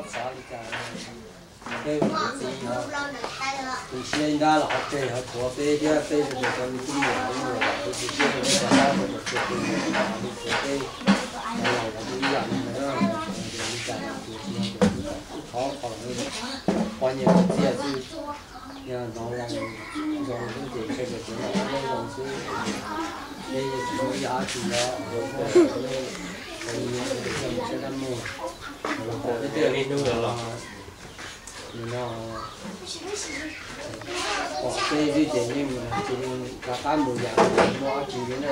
Xav li cas, peb ua tus txiv no, tu siab ib nrab los qhov tseg ho tshuav peb thiab peb sawv daws cov me tub me nyuam los peb tu siab rau peb cov dab rau kom txhua tus los tshuav peb, los los tus ib yam li ntawd na. Li cas los tsis yog tias kuv kom kuj thov kom poj niam txiaj xwb, yog hnov zoo zoo xwb ces sawv daws tsev neeg nyob zoo xwb. Peb yeej tsis muaj ib yam dab tsi los, poj niam txiaj mus saib dab muag, los pom peb tej niaj hnub los, nim no pom peb xwb ces yeej mus tsis rov qab mus yam muaj dab tsi li na.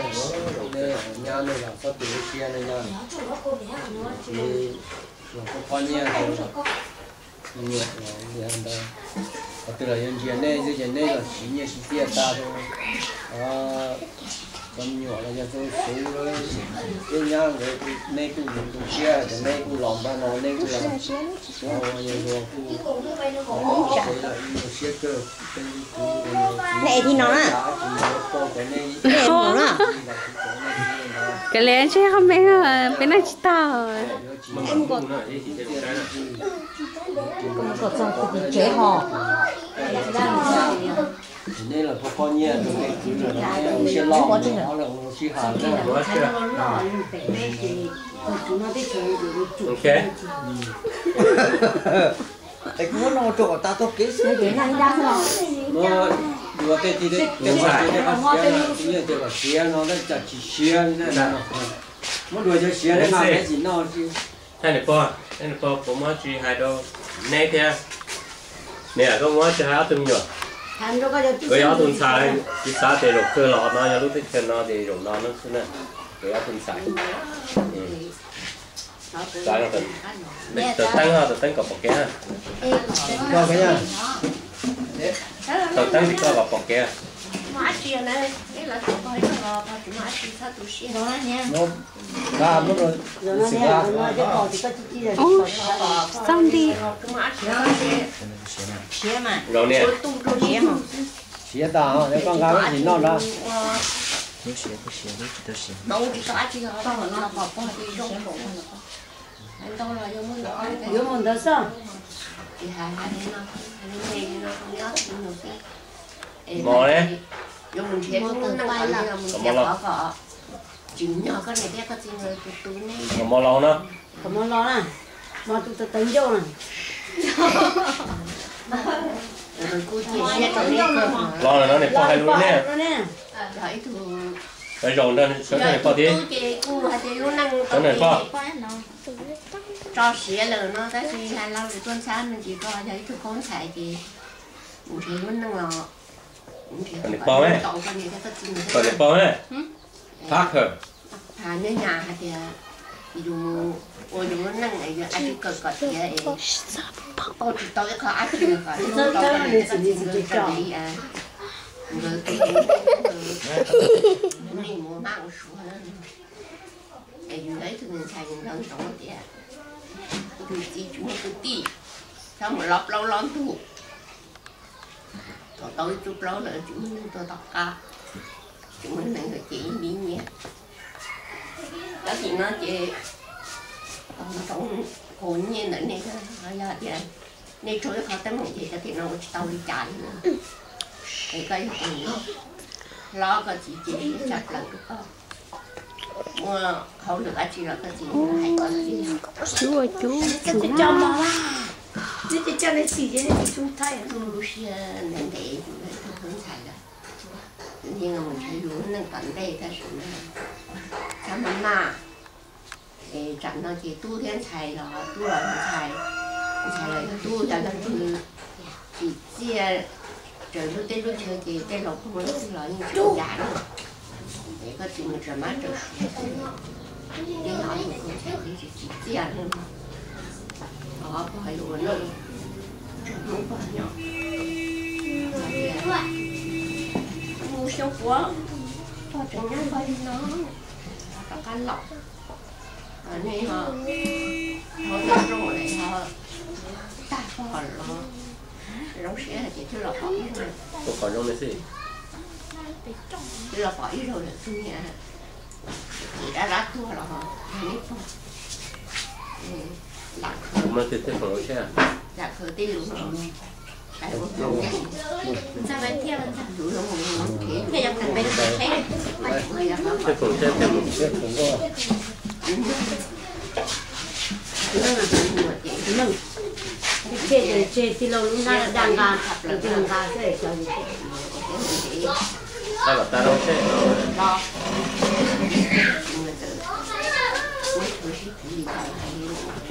Peb nyab nej los txhob tu lub siab na yog, tsis los poj nyiaj ntawd, qhov twg los yuav ntsia nej xwb ces nej los siv nyiaj siv txiaj tag rau cov me nyuam los yog txhua tus. Peb nyab nkawd, nej kuj mus tu siab ces nej kuj los npaj no, nej kuj los ua yog luag kuj ua siab kawg. Peb kuj tus ua tsis muaj dab tsi yuav pauj rau nej, nej mus no. Kav liam, ntshe qhov me peb noj tsis tag. Mus kom txog tus tim tsev ho. Nej los poj nyiaj rau peb kwv lawm, ua siab loj, ob leeg ua sib hais na. Es kuv muab no rau kom tas tog kev xwb. Muab yuav tej tib tej qhov siav, tej qhov siav no tab cas tsis siav li na. Muab dua cov siav nqa tsis noj. Thaij niam pog, thaij niam pog, kuv muab tsis hais rau neb thiab. Niam, koj muab tsis hais ob tug me nyuam. Koj yog ob tug ntxhais, tsis xav tias zaum kawg los no yog lub teb chaws no ces zaum no xwb na. Koj yog ob tug ntxhais. Tawm teeb, tawm teeb kom pom kev. Tawm teeb tim koj kom pom kev. Ub, xav nti. Zaum niam. Siav tas, koj nqa lub tsis noj na. Yuav mus ntawd xwb. Mos ne? Kom mos los. Kom mos los na. Kom mos los na. Mos tus tawv ncauj na. Los lawm no, niam pog hais lus nej. Zaum nrog sawv nrog niam pog thiab. Sawv nrog niam pog. Tso siav lawm no tab sis hais lo lus tuaj ntxhab no ces koj yog ib tug khaub ntxhais ces mus nrhiav lub neej los. Niam pog ne? Kom niam pog ne? Parker. Hais nej nyab hais tias yus ua yus lub neej yus ab tsi kawm kom tiav es pauj tsis tau ib qho ab tsi kom tau li, nkawd tus nej mus mab ua suav na. Es yus yog ib tug ntxhais yus nco ntsoov tias tus txiv tsis muaj kwv tij, txhob mus lob plaub lob ntug. Thaum tau ib tug plaub lawm tsis muaj neeg tuaj tom qab, tsis muaj neeg ces ib npib nyiaj. Cov tim no ces ntsoov hu nyiaj ntawm nej, yog tias nej tsaug ib qho teeb meem ces cov tim no ua tsis tau li cas li na. Es koj yog tus hlob koj txiv ces tshaj plaws rau koj. Muaj hauj lwm dab tsi los koj txiv hais koj tiag. Cua cub. Neb tsis coj nej txiv ces nej tsis tub thaij. Lub siab ntev ntev yus tus ntxhais lawm, tus niag mus nrhiav yus lub neej tom ntej tab sis mas txhob maj maj. Es tsam no ces tub thiab ntxhais los tub los ntxhais, ntxhais los tub, yog leej twg tsim txiaj raws lub teb lub chaw ces tej laus phooj ywg los yeej tsis ua cas na. Es koj tsis mus raws mab raws suav xwb, tej yog tus ntxhais tsis tsim txiaj na. Os, pog hais lus ua luaj, tseem hnub pog nyob, mus xyoo puav pog tseem nyob pog li no, rov qab los. Nej ho, ho tau zoo lawm ho tag pog los zoo siab hais tias twb los pom ib zaug, twb los pom ib zaug lawm tus niag dab dab tuag los ho yog nej pog. Kuv muaj tej foom saib. Thiaj yuav pem pem tsheb. Tej foom saib tej mus. Tseg tseg tij laug lub hnab daj nqa, tij laug nqa xwb. Los tas rau seb.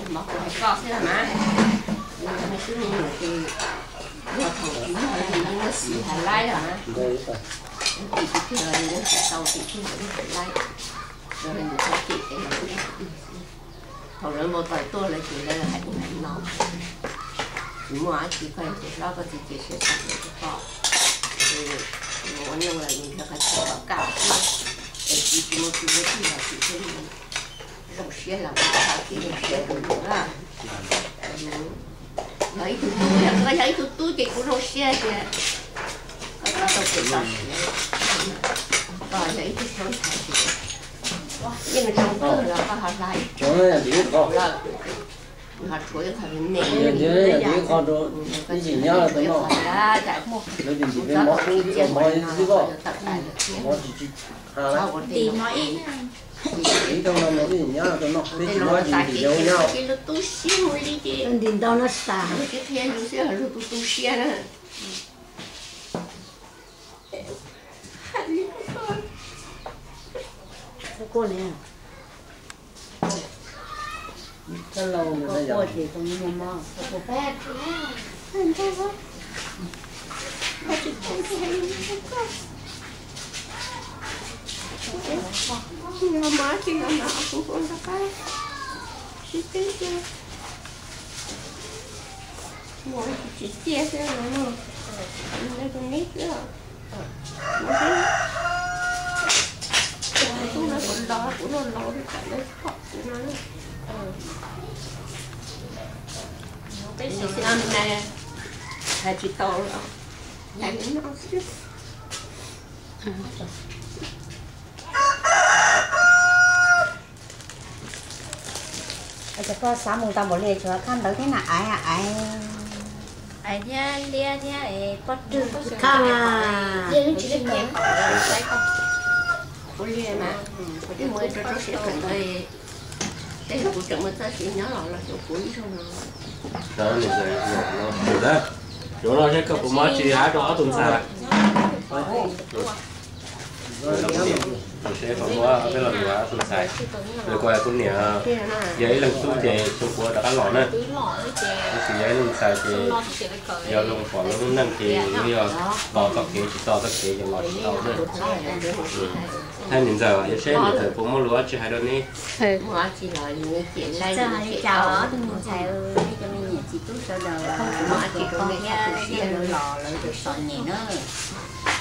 Mov kuv hais koj xwb mas, yog thaum tsis muaj, muaj xiv hais laib os na. Tim tsis tiag los yus yeej hais tau, tim tiag los yeej hais laib. Yog li ntawd koj cem ces thaum lawv npau taws tuaj lawv ces lawv hais ub hais no. Tsis muaj dab tsi, koj yog tus hlob koj txiv cia siab txhob hlub rau koj. Ua neej los yus nrhiav qhov txhia kom kaj siab, es tsis tsis muaj tus muaj txij los tsis txhob zoo siab los txhob tsis zoo siab rau yus na. Yog ib tug tub, yog koj yog ib tug tub ces kuv zoo siab tias koj tau kev txoj sia, koj yog ib tug tub ntxhais ces yeej zoo kawg los koj ho hlais, lawm ho tshuav ib qho me me, ib tug nyab los tau noj, lawv tias ntxim peb mov xwb, mov xwb koj, mov tsis tsis ha, ib tug no mus ib tug nyab los tau noj, peb tsis muaj dab tsi ntxim peb ua nyab. Ntim ntau no xav. Lug tus tu siab na. Muaj tsis txiaj xwb no, tus neb xwb. Kuv los kuv los los li tam lawv pom kuv no. Peb xwb no na, hais tsis tau los hais li no xwb. Ces koj xav mus tau npaum li tsuas khab ntawv thiab na, aiv aiv, aiv thiab liab thiab pob rwg. Khab, kuv li mas, kuv twb mus rau rau siav kawm ntawv, tej zaum kuv tseem muaj txoj sia nyob los los xyuas kuv ib zaug no. Xyuas no seb koj puas muaj dab tsi hab rau ob tug ntxhais. Seb puas muaj peb los yuav ob tug ntxhais. Kuv niam yog ib leeg tub ces xyoo puav rov qab los na. Tab sis yog ib leeg ntxhais ces yog zoo pom lub neej ces yog tos txoj kev, tsis tos txoj kev ces los tsis tau na. Thaij niam ntxawm, yog seb niam ntxawm puas muaj lus dab tsi hais rau neb. Txawm hais li cas los ob tug me ntxhais, nej cov me niam txiv tub sawv daws, kuv mus ua txuj kho thiab, lawv los lawv txom nyem na.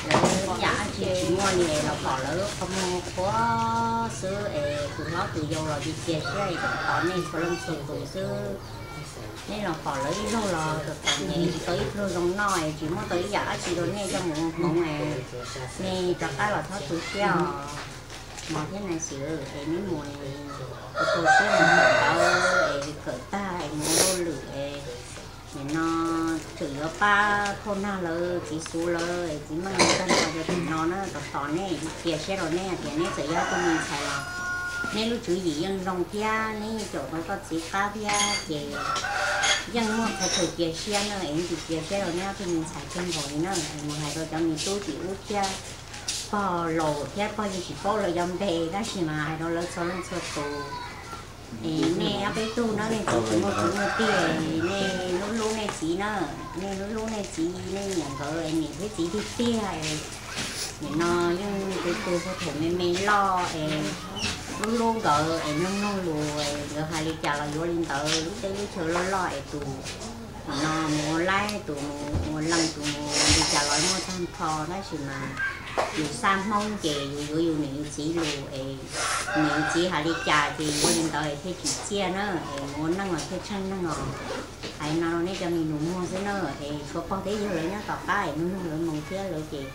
Lawv yam dab tsi tsis muaj li los pom lawv qhov muag qhuav xwb es tus hlob tus yau los cia cia siab es tos nej txhua leej txhua tus xwb. Nej los pom lawv ib zaug los txom nyem, tsis tau ib pluag zoo noj es tsis muaj tau ib yam dab tsi rau nej coj mus ua hmoov es nej rov qab los txhob tu siab os. Mov thiab nais xwm es neb mus es tu siab mus kawm ntawv es kawm tag es mus ua hauj lwm es nim no tseem yuav pab phauj nag lawv, txiv xub lawv es txiv meej tag nrho rau tim no na. Tos tos nej, cia siab rau nej tias neb txawm yog tus me ntxhais los neb lub tswv yim yeej zoo thiab neb caum tau koj txiv qab thiab ces yeej muaj qhov chaw cia siab na. Es ntsis cia siab rau neb ob tug me ntxhais kawg nkaus li na. Es mus hais rau cov me tub tim ub thiab, pog laus thiab pog yeej tsis paub lawv cov npe tab sis mas hais rau lawv txhua leej txhua tus. Es nej ob peb tug na, nej txiv tsis muaj kwv muaj tij, nej hlub hlub nej txiv na. Nej hlub hlub nej txiv nej niam nkawd es niam thiab txiv tiag tiag es nim no yeej tu tu thaum me me loj es hlub hlub nkawd es mloog mloog lus es nkawd hais li cas los yuav li ntawd. Lub teb lub chaw loj loj es tus nim no mus ua laib, tus mus ua leej, tus mus li cas los muaj tag nrho tab sis mas yus xaj Hmoob ces yus yuav yus niam yus txiv lus es niam yus txiv hais li cas ces yuav li ntawd es thiaj tsim txiaj na. Es mus ua neej los thiaj tsheej neeg os. Hais no nej cov me nus muag xwb na. Es tshuav pog thiab yawg lawv nyob tom qab es mloog mloog lawv moo thiab lawv ces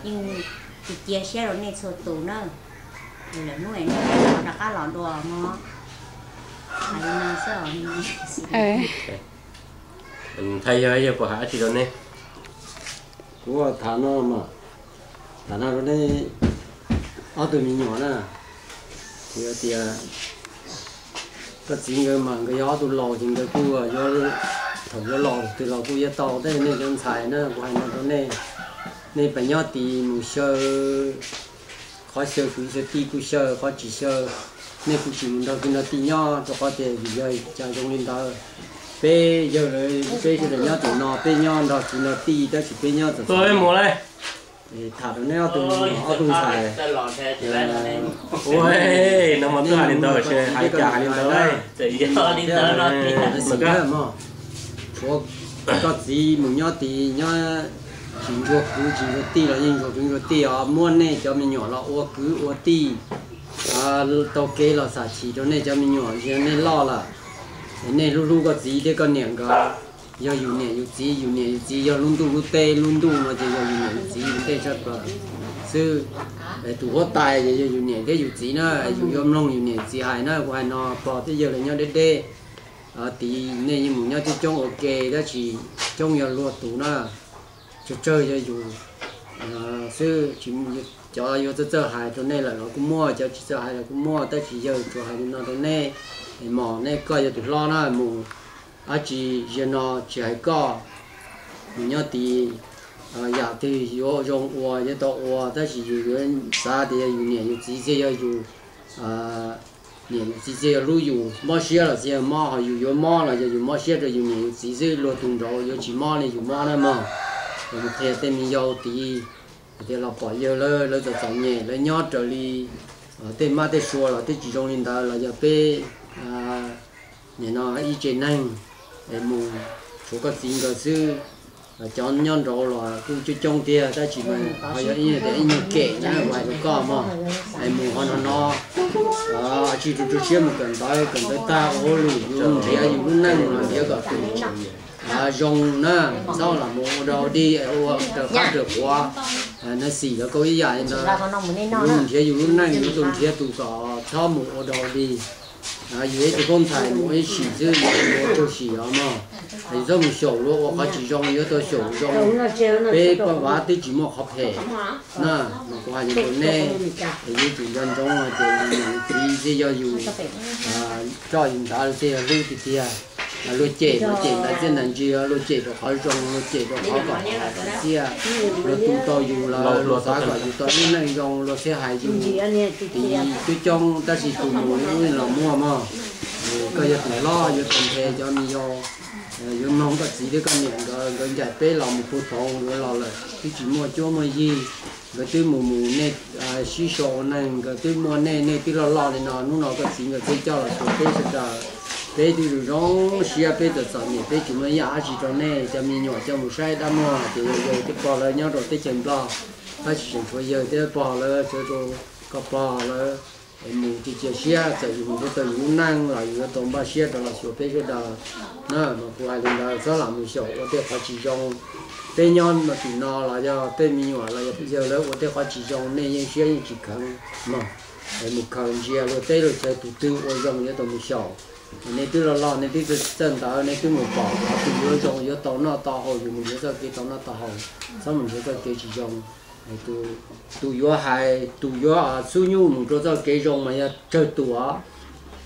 yeej cia siab rau nej txhua tus na. Lwm hnub es nej rov qab los dua mog. Ntxhais, yog yog kuv hais dab tsi rau nej? Kuv tham no, tham no rau nej ob tug me nyuam na, hais tias koj txiv nkawd mas nkawd yog ob tug laus ces nkawd kuj yuav, thaum yuav los twg los kuj yuav tau, tab sis nej cov ntxhais na, kuv hais no rau nej, nej pab nyob tid mus xyaw, qhov xyaw kwv xyaw tij kuj xyaw, qhov tsis xyaw nej kuj tsis mus nrog kwv nrog tij nyob, rau qhov tias vim yog cas zoo li ntawd. Peb yawg lawv peb sawv daws nyob tim no, peb nyob nrog kwv nrog tij, tab sis peb nyob txom txom nyem. Tham rau nej ob tug, ob tug ntxhais. Ua, no mas twb hais li ntawd, hais cas hais li ntawd. Xav mog, tshuav koj txiv mus nyob tid nyob, tsis ntsuag kwv tsis ntsuag tij los yeej ntsuag kwv ntsuag tij os, muab nej cov me nyuam los ua kwv ua tij, taug kev los xam chim rau nej cov me nyuam, yog nej loj lawm, nej hlub hlub koj txiv thiab koj niam nkawd. Yog yus niam yus txiv, yus niam yus txiv yog lub ntuj lub teb, lub ntuj no ces yog yus niam yus txiv yus tej sab plaws xwb. Tus huab tais yog yus niam thiab yus txiv na, yus yuav mloog yus niam yus txiv hais na, kuv hais no pog thiab yawg lawv nyob deb deb. Tid nej yeej mus nyob coob coob ua ke, tab sis coob yog luag tus na, tsawg tsawg yog yus xwb. Cov yuav txawj txawj hais rau nej lawm los kuj muaj, cov tsis txawj hais los kuj muaj, tab sis yawg tsuas hais li no rau nej, mog, nej koj yog tus hlob na, mus dab tsi ziag no tsis hais koj, mus nyob tid, yam twg yuav zoo ua yuav tau ua, tab sis yus yuav xav tias yog yus niam yus txiv xwb, yog yus niam yus txiv xwb yog hlub yus, mob siab los xwb yog mob, ho yus yuav mob los yog yus mob siab rau yus niam yus txiv xwb, luag tus nraud yuav tsis mob li yus mob na mog. Mus qhia tej me yau tid, hais tias los pom yawg lawv, lawv txom txom nyem, lawv nyob raws li tej mab tej sua los twb tsis zoo li ntawd, los yog peb nim no ib tsev neeg es mus, tshuav koj txiv nkawd xwb. Cov nyob nraud los kuj coob coob tiag, tab sis mas ho yog ib nyuag kem na, kuv hais rau koj mog, es mus ho no no, tsis rau rau siab mus kawm ntawv, kawm ntawv tag ua hauj lwm, yus nrhiav yus lub neej los nrhiav kom tus zoo na, txhob los mus ua dog ua dig es ua raws qab raws quav. Nws xim lawv kau ib yam li ntawd, yus nrhiav yus lub neej, yus tau nrhiav tus kom txhob mus ua dog ua dig. Yus yog ib tug poj ntxhais mus ua ib sim xwb, yus mus ua tug sim os mog. Yus txhob mus xyaum luag ua qhov tsis zoo, yuav tau xyaum zoo. Peb poj vav twb tsis muaj qhov phem na, mas kuv hais li rau nej, es yuav tsum nco ntsoov hais tias yus niam yus txiv xwb yog yus roj yus ntav xwb yog hlub tiag tiag. Luag cem mas cem ntav txiaj ntav ntsig, luag cem rau qhov zoo, luag cem rau qhov kom txiaj, luag tu tau yus lawm, luag xav kom yus tau lub neej zoo, luag thiaj hais yus. Coob coob tab sis tus mus ub los muaj mog. Koj yog tus hlob yuav tau nthe cov me yau, yuav mloog koj txiv thiab koj niam nkawd, nkawd ncaim peb los mus puag thaum yuav los lawm twb tsis muaj cuab muaj yig, nkawd twb mus mus nej sib sau ua neeg, nkawd twb muaj nej, nej twb loj loj li no, hnub no koj txiv nkawd thiaj coj los xyuas peb sawv daws. Peb twb zoo zoo siab, peb txom txom nyem, peb tsis muaj ib yam dab tsi rau nej cov me nyuam coj mus saib dab muag, ces yog yawg thiab pog lawv nyob rau teb chaws Nplog, tab sis tseem tshuav yawg thiab pog lawv, tshuav rau koj pog lawv mus cia cia siab, txawm yus mus nrhiav tau yus lub neej los yus yuav tau npaj siab rov los xyuas peb sawv daws na. Mas kuv hais li ntawd, txhob lam mus xyaum ua tej qhov tsis zoo. Peb nyob no tim no los yog tej me nyuam los yog peb yawg lawv ua tej qhov tsis zoo, nej yeej siab yeej tsis kheev mog. Mus khaws ntsia luag teb luag chaw, tus twg ua zoo yuav tau mus xyaum. Nej twb loj loj, nej twb txawj ntawv, nej twb mus pom qhov twg yuav zoo yuav tau noj tau haus, yus mus nrhiav txoj kev tau noj tau haus, txhob mus nrhiav txoj kev tsis zoo. Tus yuav hais, tus yuav xub nyuj mus rau txoj kev zoo mas yog tsawg tus os.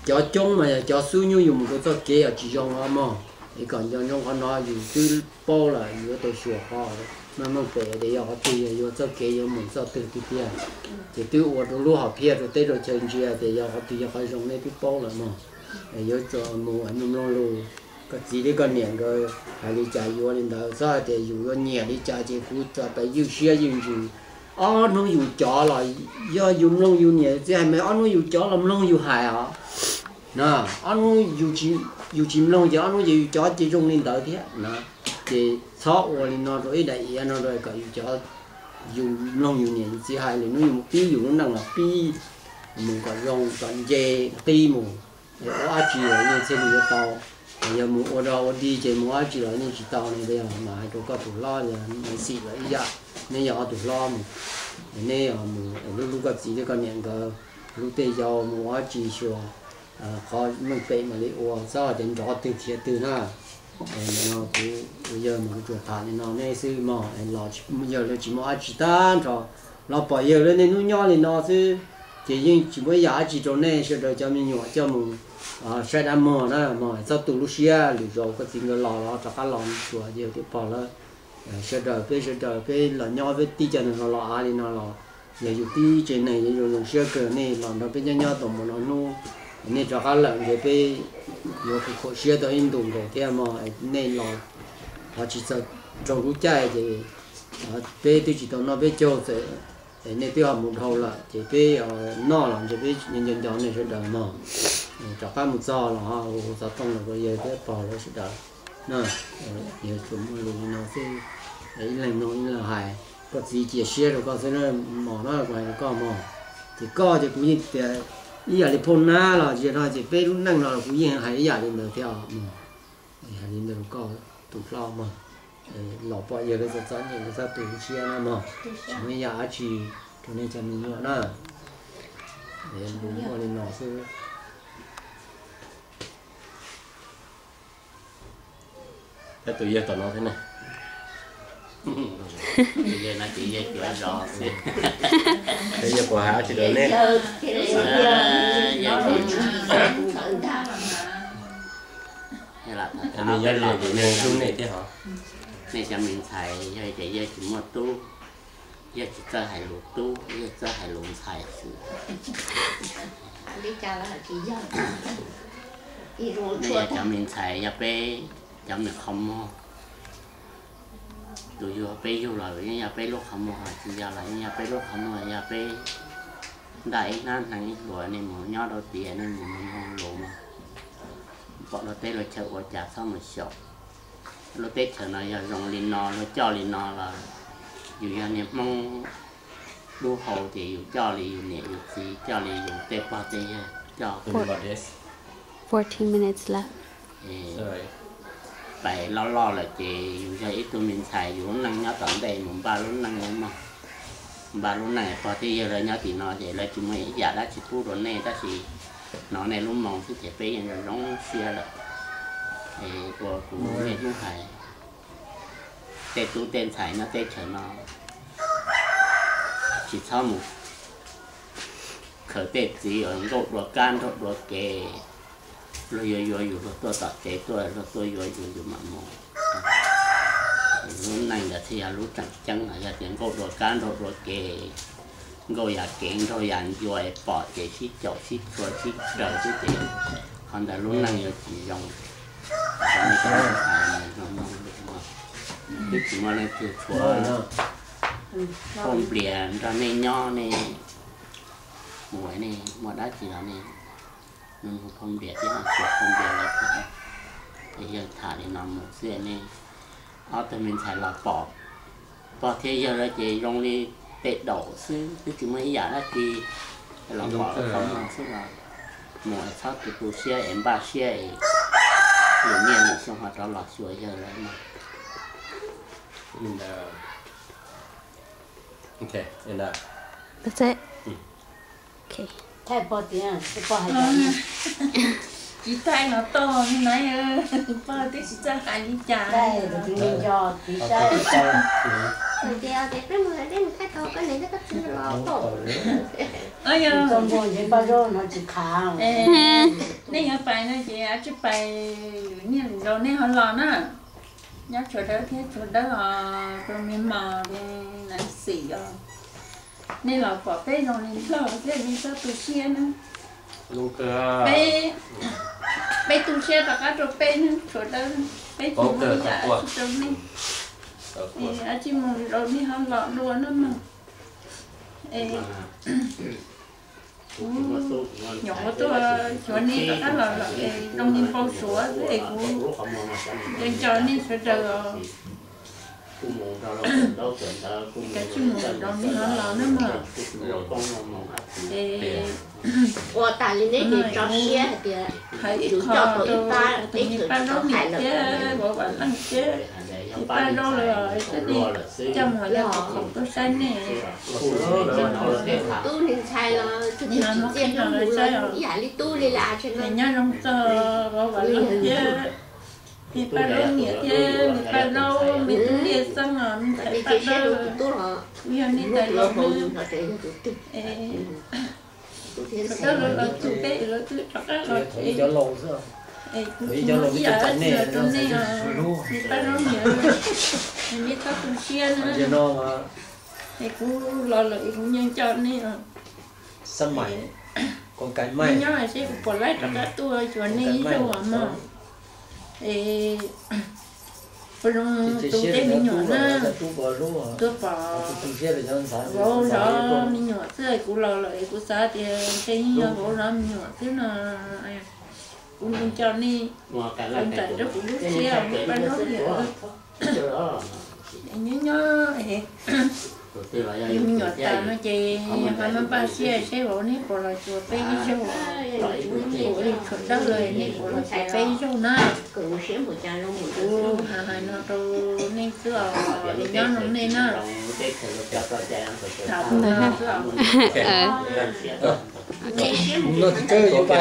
Cov coob mas yog cov xub nyuj yus mus rau txoj kev uas tsis zoo os mog. Es kom nco ntsoov qhov no, yus twb paub lawm, yus yuav tau xyuas qhov meej meej pem tias yog qhov twg, yog yuav txoj kev yuav mus txoj twg tiag tiag. Ces twb ua rau lub hom phiaj rau teb rau chaw ntsia tias yog qhov twg yog qhov zoo, nej twb paub lawm mog. Yuav tsum mus mloog lus, koj txiv thiab koj niam nkawd hais li cas yuav li ntawd, txhob hais tias yus yuav nyiam li cas ces kuv txawm ywj siab ywj ntsws. Ob hnub yus cov los yog yus mloog yus niam txiv hais, mas ob hnub yus cov los mloog yus hais os. Ob hnub yus tsis mloog ces ob hnub ces yus cov ces zoo li ntawd thiab na. Ces txhob ua li no rau ib daim iav no rau kom yus cov, yus mloog yus niam yus txiv hais, lwm hnub yus mus pib yus lub neej los pib mus kom zoo kom nce qib mus, ua dab tsi los yeej thiaj li yuav tau. Yog mus ua dog ua dig ces mus ua dab tsi los yeej tsis tau ne. Yog mas hais rau koj tus hlob, yog xim los ib yam, neb yog ob tug hlob mus, neb mus hlub hlub koj txiv thiab koj niam nkawd, hlub tej yau, mus ua dab tsi xyuas qhov meej pem mam li ua, txhob tias nrov twg khiav twg na. No kuv yawg mas kuv tsuas tham li no nej xwb mog, los yawg lawv tsis muaj dab tsi tag nrho, los pom yawg lawv niaj hnub nyob li no xwb, ces yeej tsis muaj ib yam dab tsi rau nej sawv daws cov me nyuam coj mus saib dab muag na mog. Txhob tu lub siab, lwm zaus koj txiv nkawd los los rov qab los tsuas yawg thiab pog lawv. Sawv daws peb sawv daws peb los nyob peb tib co neeg los los av li no los yog yus tib tsev neeg yuav zoo zoo siab kawg. Nej los nrog peb nyob nyob tau mus no hnub, nej rov qab lawm ntshe peb yuav khuv khuam siab tau ib ntus nkaus thiab mog. Nej los ho tsis txog raug lub caij ces peb twb tsis tau noj peb caug txawm, nej twb ho mus dhau lawm ces peb noj los ntshe peb nco nco nej sawv daws mog. Rov qab mus txog los ho hu xov tooj los rau yawg thiab pog lawv sawv daws na. Yawg tsuas muaj lus li no xwb, ib leeg mloog ib leeg hais. Koj txiv cia siab rau koj xwb na mog, na kuv hais rau koj mog. Ces koj ces kuv yeej tias ib yam li phauj nab los tsis yog no ces peb lub neej no los kuv yeej hais ib yam li ntawd thiab mog. Hais li ntawd rau koj tus hlob mog, los pom yawg lawv txom txom nyem lawv txhob tu lub siab na mog, tsis muaj ib yam dab tsi rau nej cov me nyuam na. Lus muaj li no xwb. Tus yawg tom no thiab ne. Tus yawg no ces yawg cuav zos xwb. Yawg puas hais dab tsi rau nej? Nej cov me ntxhais yog tias yawg tsis muaj tub, yawg tsis txawj hais lus tub, yawg txawj hais lus ntxhais xwb. Nej yog cov me ntxhais yog peb cov me qhov muag. Tus yug peb yug los yeej yog peb lub qhov muag, tsis yog los yeej yog peb lub qhov muag, yog peb ntaj ib hnab hneev ib hluas. Nej mus nyob rau tias nej mus mloog lus mas pom luag teb luag chaw ua cas txhob mus xyaum. Lub teb chaws no yog zoo li no, luag coj li no los yus yog niag Hmoob dub hau ces yus coj li yus niam yus txiv, coj li yus tej pog tej yawg coj. Fourteen minutes left. Pais loj loj lawm ces yus yog ib tug me ntxhais, yus lub neej nyob tom ntej mus npaj lub neej mog. Npaj lub neej, pog thiab yawg lawv nyob tim no ces lawv tsis muaj ib yam dab tsi pub rau nej, tab sis hnov nej lub moo xwb ces peb yeej zoo zoo siab lawm. Es ua kuv niaj hnub hais, tej tub tej ntxhais nyob teb chaws no tsis txhob mus khaws tej txiv uas nkauj dua kab nraug dua kev. Luag yuav yuav yus, luag tuaj tom tsev tuaj, luag tuaj yuav yus, yus mam mus. Lub neej ntawd thiaj yog lub tseem ceeb, yog tias nkauj dua kab nraug dua kev, nkauj yam kev nraug yam ncua, pom ces sib caum sib txhua sib raws xwb ces qhov ntawd lub neej yuav tsis zoo. Twb tsis muaj leej twg tshuav phauj Nplias nrog nej nyob, nej mus nej muaj dab tsi los nej nug phauj Nplias thiab, tshuav phauj Nplias lawv, yawg tham li no mus xwb nej. Ob tug me ntxhais los pom pog thiab yawg lawv ces zoo li tej daum xwb, twb tsis muaj ib yam dab tsi, los pom qhov muag xwb los mus es txhob tu tu siab es npaj siab es lwm niaj lwm xyoo ho rov los xyuas yawg lawv no. Thaij pog tias, pog hais tias tsis thaij no toj na, pog twb tsis txawj hais li cas. Tus me nco txiv saib. Tias peb mus, peb mus thaij tau koj niam thiab koj txiv los pom. Txoj muag ntshe paj zaub no tsis qhav. Nej yuav pais no ces tsij pais, lwm niaj lwm zaus nej ho los na. Nyob tshuav dawb thiab tshuav dawb os, rau me mos li nav xim os. Nej los pom peb zoo li nplog thiab nej txhob tu siab na. Peb, peb tu siab rov qab rau peb na, tshuav dawb, peb tsis muaj ib yam dab tsi rau nej. Es tsij mus zaus nej ho los dua na mog. Es nyuam qhuav tuaj xyuas nej rov qab los lawm es zoo li npau suav xwb es kuv nco nco nej sawv daws os. Kav tsij mus zaus nej ho los na mog. Es ua tas li neb ces tso siab hais tias hais ib qho rau tus me paj zaub niam thiab vauv Vam Leej thiab Paj Zaub los thiaj li coj mus yog tus khoom tuaj saib nej. Tub ntxhais los txij no los saib ib yam li tub li las. Nyob zoo txog Vam Leej thiab, me Paj Zaub niam thiab me Paj Zaub me tub Liaj Xeeb os, me ntxhais Paj Dawb, kuj yog nej tais laus na. Rov qab los los txog peb lawv twb rov qab los tsev, es kuv tsis muaj ib yam dab tsi los rau nej os, me Paj Zaub niam, es nej txhob tu siab na. Es kuv los lawm es kuv nco nco nej os. Nej nyob seb kuv puas laib rov qab tuaj cuag nej ib zaug os mog. Es ua zoo tu tej me nyuam na, tuaj pom vauv zov me nyuam xwb, kuv los lawm es kuv xav tias ntshe yeej yog vauv zov me nyuam xwb no. Kuv nco nco nej, ntxais rau kuv lub siab os Paj Zaub niam. Nyob nyob me nyuam tas no ces ho maj npaj siab seb vauv neb puas los cuag peb ib zaug, ua li tshuav dawb lawm neb puas los cuag peb ib zaug na. Kuv hais hais no rau nej xwb os, nyob zoo nej na. Tham no xwb os.